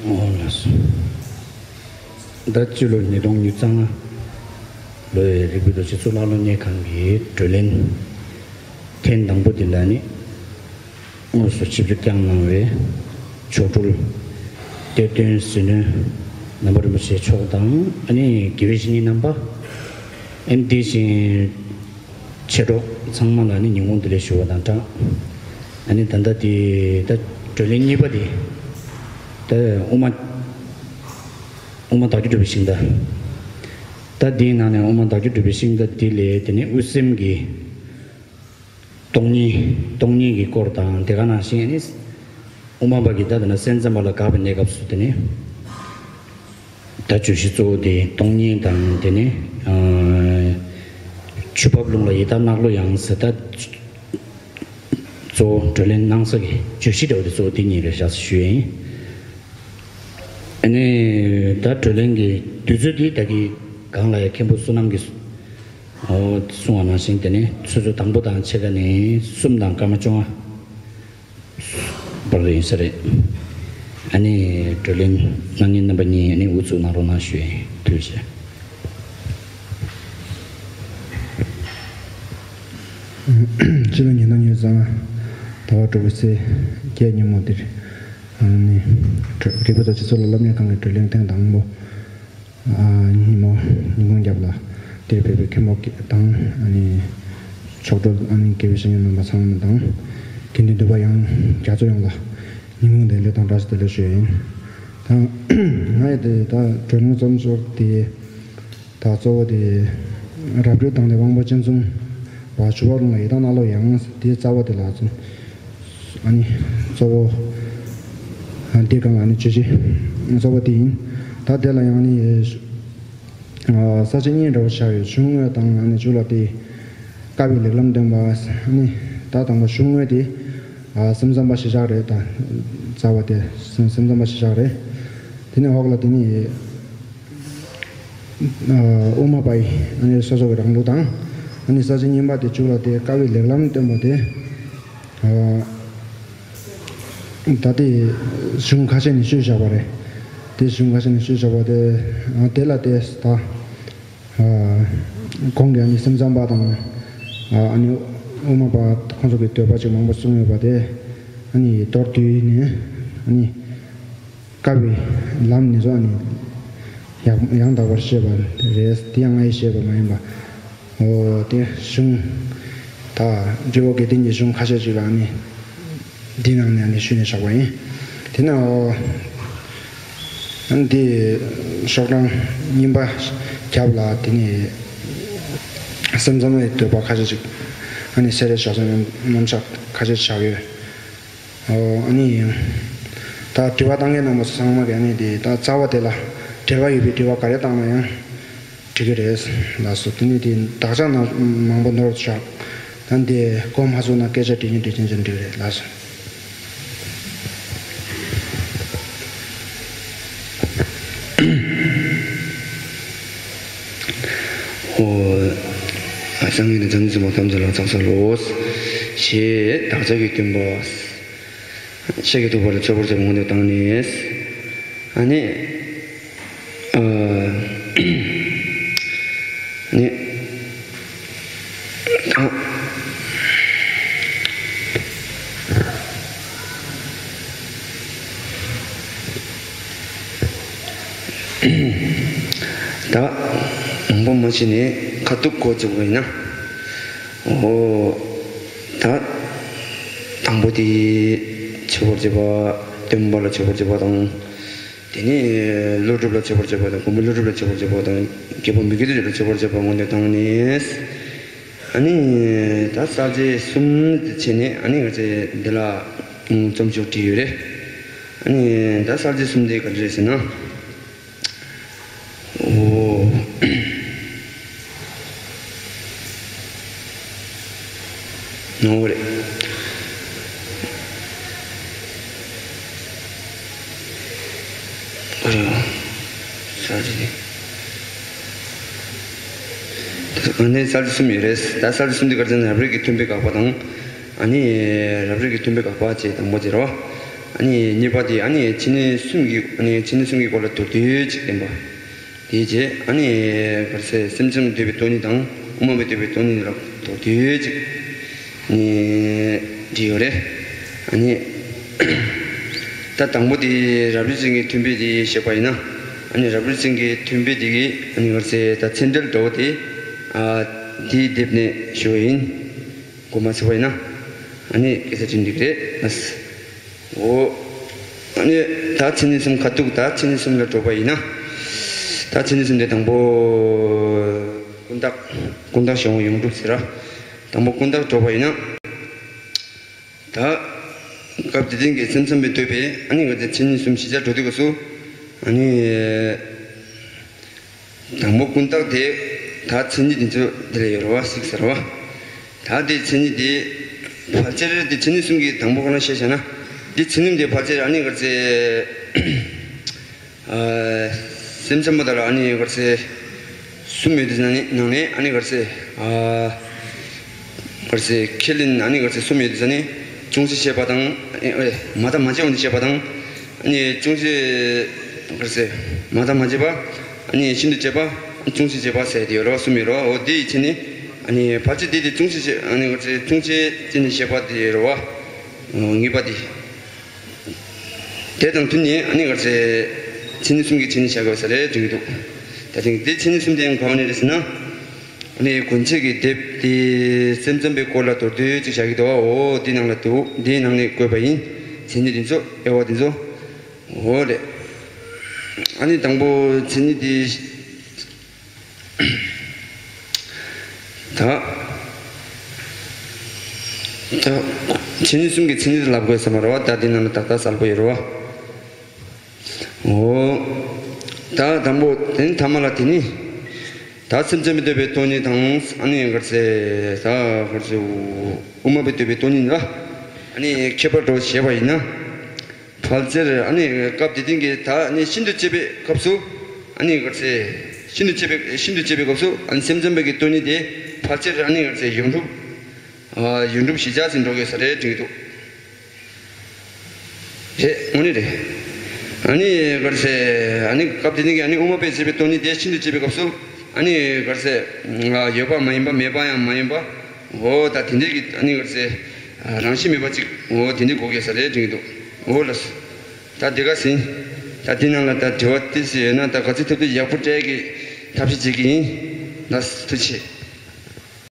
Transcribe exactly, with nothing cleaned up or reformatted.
ཨོ་ལགས་སོ། ད་སྤྱི་ལོ་ཉིས་སྟོང་ཉི་ཤུ་རྩ་ལྔ་ལོའི་རིག་པའི་རྡོ་རྗེ་གཙུག་ལག་སློབ་གཉེར་ཁང་གི་བགྲོ་གླེང་ཐེངས་དང་པོ་འདི་ལ་ནི་དངོས་སུ་ཆིབས་བསྒྱུར་བསྐྱངས་གནང་བའི་མཆོག་སྤྲུལ་གཏེར་སྟོན་ཟིལ་གནོན་ནམ་མཁའ་རིན་པོ་ཆེ་མཆོག་དང་། ཨ་ནི་དགེ་བའི་བཤེས་གཉེན་རྣམ་པ། ཨ་ནི་དེ་བཞིན་མཆེད་གྲོགས་ཚང་མ་ལ་ནི་ཉིན་གུང་བདེ་ལེགས་ཞུ་བ་དང་སྦྲགས། ཨ་ནི་ད་ལྟ་དེ་ད་བགྲོ་གླེང་གཉིས་པ་དེ་ད་དབུ་མ་དབུ་མ་བདག་རྒྱུད་གྲུབ་པའི་ཤིང་རྟ། ད་དེའི་ནང་ནས་དབུ་མ་བདག་རྒྱུད་གྲུབ་པའི་ཤིང་རྟ་དེ་ལས་དེ་ནས་དབུ་སེམས་ཀྱི་སྟོང་ཉིད་སྟོང་ཉིད་ཀྱི་སྐོར་དང་། དེ་ག་ནང་བཞིན་ཨ་ནི་དབུ་མ་པ་གིས་ད་དེ་ན་སེམས་ཙམ་པ་ལ་དགག་པའི་གནས་སྐབས་སུ་དེ་ནས། ད་བརྗོད་གཞི་གཙོ་བོ་དེ་སྟོང་ཉིད་དང་། དེ་ནས་ཨ་ཆུ་འབབ་རླུང་ལ་ཡི་དྭགས་གནག་ལོ་ཡང་ཟེར། ད་གཙོ་བོ་བགྲོ་གླེང་གནང་ས་གི་བརྗོད་གཞི་འདྲ་བོ་དེ་གཙོ་བོ་དེ་གཉིས་རེད་བཞག་ཞུ་ཡ་ཡིན། ཨ་ནི་ད་བགྲོ་གླེང་གི་དུས་ཚོད་དེ་ད་གི་གང་ལ་ཡ་མཁན་པོ་བསོད་ནམས་ཀྱིས་ཨོ་གསུངས་པ་ནང་བཞིན་དེ་ནས་ཆུ་ཚོད་དང་པོ་དང་ཕྱེད་ཀ་ནས་གསུམ་དང་སྐར་མ་བཅོ་ལྔ། བར་དུ་ཡིན་ས་རེད། ཨ་ནི་བགྲོ་གླེང་གནང་མཁན་རྣམ་པ་གཉིས་ཨ་ནི་དབུ་བཙུགས་གནང་རོགས་གནང་ཞུ་ཡིན། ཐུགས་རྗེ་ཆེ། སྤྱི་ལོ་ཉིས་སྟོང་ཉི་ཤུ་རྩ་ལྔ་ཟླ་བ་དྲུག་པའི་ཚེས་བརྒྱད་ཉིན་མོ་འདིར། ཨ་ནི་རིག་པའི་རྡོ་རྗེ་གཙུག་ལག་སློབ་གཉེར་ཁང་གི་བགྲོ་གླེང་ཐེངས་དང་པོ། ཉིན་མོ་ཉིན་གུང་རྒྱབ་ལ་དེར་ཕེབས་པའི་མཁན་པོ་དང་། ཨ་ནི་མཆོག་སྤྲུལ། ཨ་ནི་དགེ་བའི་བཤེས་གཉེན་རྣམ་པ་ཚང་མ་དང་། དགེ་འདུན་འདུས་པ་ཡང་རྒྱ་མཚོ་ཡོངས་ལ་ཉིན་གུང་བདེ་ལེགས་དང་བཀྲ་ཤིས་བདེ་ལེགས་ཞུ་ཡ་ཡིན། ད་ང་ཡི་དེ་ད་བགྲོ་གླེང་རྩོམ་སོགས་དེ་ད་གཙོ་བོ་དེ་རབ་སྤྲོས་དང་ནི་དབང་པོ་ཅན་མཚུངས་པ། ཆུ་འབབ་རླུང་ལ་ཡི་དྭགས་གནག་ལོ་ཡང་དེའི་རྩ་བ་དེ་ལ་ཚུན། ཨ་ནི་གཙོ་བོ། ཨ་འདི་སྒང་ལ་ཨ་ནི་བརྗོད་གཞི་གཙོ་བོ་དེ་ཡིན། ད་དེ་ལ་ཡང་ཨ་ནི་ཨ་ས་བཅད་གཉིས་འདྲ་བོ་ཆགས་ཡོད། གཞུང་དངོས་དང་ཨ་ནི་མཇུག་ལ་དེ་དཀའ་བའི་ལེགས་ལམ་སྟོན་པ། ཨ་ནི་ད་དང་པོ་གཞུང་དངོས་དེ་ཨ་སེམས་ཙམ་པ་གཞིར་བཞག་རེད། ད་རྩ་བ་དེ་སེམས་སེམས་ཙམ་པ་གཞིར་བཞག་རེད། དེ་ནས་འོག་ལ་དེ་ནི། ཨ་དབུ་མ་པ་ཡི་ཨ་ནི་སོ་སོ་གི་རང་ལུགས་དང་། ཨ་ནི་ས་བཅད་གཉིས་པ་དེ་མཇུག་ལ་དེ་དཀའ་བའི་ལེགས་ལམ་སྟོན་པ་དེ། ཨ་ད་དེ་གཞུང་ཁ་ཤས་ནས་བཤུས་བཞག་པ་རེད། དེ་གཞུང་ཁ་ཤས་ནས་བཤུས་བཞག་པ་དེ། ཨ་དེ་ལ་དེ་ད་ཨ་གོང་གི་ཨ་ནི་སེམས་ཙམ་པ་དང་། ཨ་ཨ་ནི་དབུ་མ་པ་ཁོང་ཚོ་གི་འདོད་པ་ཅིག་མང་པོ་གསུངས་ཡོད་པ་དེ། ཨ་ནི་མདོར་བསྡུས་ནས་ཨ་ནི། དཀའ་བའི་ལམ་ནི་ཚོ་ནི་ཡང་ཡང་དག་པར་བཤད་པ་རེད། དེ་ཡང་ང་ཡིས་བཤད་པ་མ་ཡིན་པ། འོ་དེ་གཞུང་ད་འབྲི་བ་དགེ་ལྡན་གྱི་གཞུང་ཁ་ཤས་ཅིག་ལ་ནི་འདི་ནང་ནས་ནི་ཞུས་ནས་བཞག་པ་ཡིན། དེ་ནས་འོ་འདི་ཤོག་གྲངས་གཉིས་པ་རྒྱབ་ལ་དེ་ནི་སེམས་ཙམ་པའི་འདོད་པ་ཁ་ཤས་ཅིག་ཨ་ནི་སེ་ར་ཞོགས་ཟས་རྣམ་གཞག་ཁ་ཤས་ཆགས་ཡོད། ཨོ་ཨ་ནི་ཡང་། ད་དྲི་བ་བཏང་མཁན་རྣམ་པ་ཚོ་ཚང་མ་གིས་ཨ་ནི་དེ་ད་རྩ་བ་དེ་ལ་འབྲེལ་བ་ཡོད་པའི་དྲི་བ་ག་རེ་བཏང་ན་ཡང་འགྲིག་གི་རེད་ལགས་སོ། དེ་ནི་དེ་དག་ཆ་ན་མང་པོ་ནོར་བཞག་ད་འདི་གོ་མ་ཚོད་ན་སྐད་ཆ་དྲི་ཉན་དྲི་ཉན་ཅན་འགྲིག་རེད་ལགས་སོ། ཨོ། ཨ་སངས་རྒྱས་དང་བྱང་ཆུབ་སེམས་དཔའ་ཐམས་ཅད་ལ་ཕྱག་འཚལ་ལོ། ཞེས་བདག་ཅག་གི་སྟོན་པ། ཤཱཀྱ་ཐུབ་པ་ལ་མཆོད་པར་བྱ་བའི་སྔོན་དུ་བཏང་ནས། ཨ་ནི། ཨ་ནི། ཨ། ད་མང་པོ་མ་བྱས་ནས་ཁ་ཐུག་གོ་བཅུག་པ་ཡིན་ན། ཨོ། ད་དང་པོ་དེ་མཆོད་པར་བྱེད་པ། སྟོན་པ་ལ་མཆོད་པར་བྱེད་པ་དང་། དེ་ནས་ཀླུ་སྒྲུབ་ལ་མཆོད་པར་བྱེད་པ་དང་། མགོན་པོ་ཀླུ་སྒྲུབ་ལ་མཆོད་པར་བྱེད་པ་དང་། རྒྱལ་པོ་མི་བསྐྱོད་རྡོ་རྗེ་ལ་མཆོད་པར་བྱེད་པ་སྔོན་དུ་བཏང་ནས། ཨ་ནི་ད་གསལ་བྱེད་གསུམ་དེ་བྱས་ནས། ཨ་ནི་ང་ཚོས་འདི་ལ་རྩོམ་ཤོག་བྲིས་ཡོད་རེད། ཨ་ནི་ད་གསལ་བྱེད་གསུམ་དེ་ག་རེ་རེད་ཟེར་ན། ཨོ། ནོར་བ་རེད། ཨོ་རེད། གསལ་བྱེད་དེ། ཨ་ནི་གསལ་བྱེད་གསུམ་ཡོད་རེད། ད་གསལ་བྱེད་གསུམ་དེ་ག་རེ་ཟེར་ན། རབ་རིབ་ཀྱི་མཐུན་དཔེ་དགག་པ་དང་། ཨ་ནི་རབ་རིབ་ཀྱི་མཐུན་དཔེ་དགག་པ་བྱས་དང་པོ་བྱས་རེད་བ། ཨ་ནི་གཉིས་པ་དེ་ཨ་ནི་བྱེད་ནུས་གསུམ་གྱི་ཨ་ནི་བྱེད་ནུས་གསུམ་གྱི་སྐོར་ལ་མདོར་བསྡུས་ཅིག་བསྟན་པ། དེའི་རྗེས་ཨ་ནི་ག་རེ་ཟེར་སེམས་ཙམ་འདོད་པའི་སྟོང་ཉིད་དང་དབུ་མ་པས་འདོད་པའི་སྟོང་ཉིད་ལ་མདོར་བསྡུས་ཅིག་ནི་བྲིས་ཡོད་རེད། ཨ་ནི་ད་དང་པོ་དེ་རབ་རིབ་ཅན་གྱི་མཐུན་དཔེ་དེ་བཤད་པ་ཡིན་ན། ཨ་ནི་རབ་རིབ་ཅན་གྱི་མཐུན་དཔེ་དེ་གི་ཨ་ནི་ག་རེ་ཟེར་ད་མཚན་འགྲེལ་འདྲ་བོ་དེ་ཨ་དེའི་དེབ་ནས་ཞུ་བ་ཡིན། དགོངས་པ་ཚོད་པ་ཡིན་ན། ཨ་ནི་སྐད་ཆ་དྲི་འགྲིག་རེད། འོ། ཨ་ནི་ད་མཚན་ཉིད་གསུམ་ཁ་ཐུག་ད་མཚན་ཉིད་གསུམ་ལ་འགྲོ་བ་ཡིན་ན། ད་མཚན་ཉིད་གསུམ་དེ་དང་པོ། ཀུན་བརྟགས། ཀུན་བརྟགས་གཞན་དབང་ཡོངས་གྲུབ་ཟེར་ར། དང་པོ་ཀུན་བརྟགས་འགྲོ་བ་ཡིན་ན། ད། སྐབས་དེ་དེང་གི་སེམས་ཙམ་པས་འདོད་པའི་ཨ་ནི་ག་ཚད་མཚན་ཉིད་གསུམ་གཞི་བཅའ་འགྲོ་དུས་སྐབས་སུ། ཨ་ནི། དང་པོ་ཀུན་བརྟགས་དེ་ད་མཚན་ཉིད་དེ་ཚོ་འདི་ལ་ཡོད་རེད་བ་གཟིགས་ཟེར་བ། ད་དེ་མཚན་ཉིད་དེ་ཕལ་ཆེར་དེ་མཚན་ཉིད་གསུམ་གྱི་དང་པོ་ག་ལ་བཤད་བྱ་ན། དེ་མཚན་ཉིད་དེ་ཕལ་ཆེར་ཨ་ནི་ག་ཚད་ཨ་སེམས་ཙམ་པ་དག་ལ་ཨ་ནི་ག་ཚད་གསུམ་ཡོད་དེ་ནང་ནས་ནང་ནས་ཨ་ནི་ག་ཚད་ཨ་ག་ཚད་ཁས་ལེན་ཨ་ནི་ག་ཚད་གསུམ་ཡོད་དེ་ནང་ནས་ཅུང་ཟད་བཤད་པ་དང་ཨ་ཨེ་མ་བརྟགས་མ་དཔྱད་འོང་དུ་བཤད་པ་དང་། ཨ་ནི་ཅུང་ཟད་ག་ཚད་མ་བརྟགས་མ་དཔྱད་པ། ཨ་ནི་ཤིན་ཏུ་དཔྱད་པ། ཅུང་ཟད་དཔྱད་པ་ཟེར་དེ་ཡོད་རེད་བ་གསུམ་ཡོད་རེད་བ། འོ་དེ་ཡི་ཕྱིར་ནི། ཨ་ནི་ཕལ་ཆེར་དེ་དེ་ཅུང་ཟད་དཔྱད་ཨ་ནི་ག་ཚད་ཅུང་ཟད་དཔྱད་ནས་བཤད་པ་དེ་ཡོད་རེད་བ། ངེས་པ་དེ། དེ་དང་མཐུན་ནས་ཨ་ནི་ག་ཚད་མཚན་ཉིད་གསུམ་གྱི་ཕྱིར་ནི་བྱ་དགོས་ས་རེད་དྲན་གྱི་འདུག་ད་ཐེངས་དེ་མཚན་ཉིད་གསུམ་དེ་ཡང་ག་བ་ནས་རེད་ཟེར་ན། ཨ་ནི་གོང་ཆེ་གི་དེབ་དེ་སེམས་ཙམ་པའི་སྐོར་ལ་མདོར་བསྡུས་ཅིག་བྱ་གི་འདུག་འོ་དེ་ནང་ལ་འདུག་དེའི་ནང་ནས་བཀོད་པ་ཡིན། མཚན་ཉིད་དེ་ཚོ་དབྱེ་བ་དེ་ཚོ། འོ་རེད། ཨ་ནི་དང་པོ་མཚན་ཉིད་དེ། ད། ད། མཚན་ཉིད་གསུམ་གྱི་མཚན་ཉིད་ལབ་དགོས་ས་མ་རེད་བ། ད་འདི་ནང་ལ་ཏག་ཏག་གསལ་པོ་ཡོད་རེད་བ། འོ། ད་དང་པོ་དེ་ནི་ཐ་མ་ལ་དེ་ནི། ད་སེམས་ཙམ་པས་འདོད་པའི་སྟོང་ཉིད་དང་ཨ་ནི་ག་རེ་ཟེར་ད་ག་རེ་ཟེར་དབུ་མ་པས་འདོད་པའི་སྟོང་ཉིད་ལ་ཨ་ནི་ཁྱད་པར་འགྲོ་བྱས་པ་ཡིན་ན། ཕལ་ཆེར་ཨ་ནི་སྐབས་དེ་དེང་གི་ད་ཨ་ནི་ཤིན་ཏུ་དཔྱད་པའི་སྐབས་སུ་ཨ་ནི་ག་རེ་ཟེར་ཤིན་ཏུ་དཔྱད་པའི་ཤིན་ཏུ་དཔྱད་པའི་སྐབས་སུ་ཨ་ནི་སེམས་ཙམ་པའི་གི་སྟོང་ཉིད་དེ་ཕལ་ཆེར་ཨ་ནི་ག་རེ་ཟེར་ཡོངས་གྲུབ། ཨ་ཡོངས་གྲུབ་གཞི་བཅའ་ཟིན་འགྲོ་དགོས་ས་རེད་དྲན་གྱི་འདུག་རེད་དངོས་གནས་རེད། ཨ་ནི་ག་རེ་ཟེར་ཨ་ནི་སྐབས་དེ་དེང་གི་ཨ་ནི་དབུ་མ་པས་བྱས་པའི་སྟོང་ཉིད་དེ་ཤིན་ཏུ་དཔྱད་པའི་སྐབས་སུ་ཨ་ནི་ག་རེ་ཟེར་ཡོད་པ་མ་ཡིན་པ་མེད་པ་ཡང་མ་ཡིན་པ། འོ་ད་དེ་འདྲའི་གི་ཨ་ནི་ག་རེ་ཟེར། རང་བཞིན་མེད་པ་ཅིག་འོ་དེ་འདྲའི་གོ་གེ་ས་རེད་དྲན་གྱི་འདུག་འོ་ལགས་སོ། ད་དེ་ག་ཟིན། ད་དེ་ནང་ལ་ད་དྲི་བ་ཏི་སི་ཡོད་ན་ད་ག་ཚོད་ཐུབ་ཐུབ་ཡག་པོ་སྤྲད་གི་ཐབས་ཤེས་བྱེད་གི་ཡིན། ལགས་སོ་ཐུགས་རྗེ་ཆེ།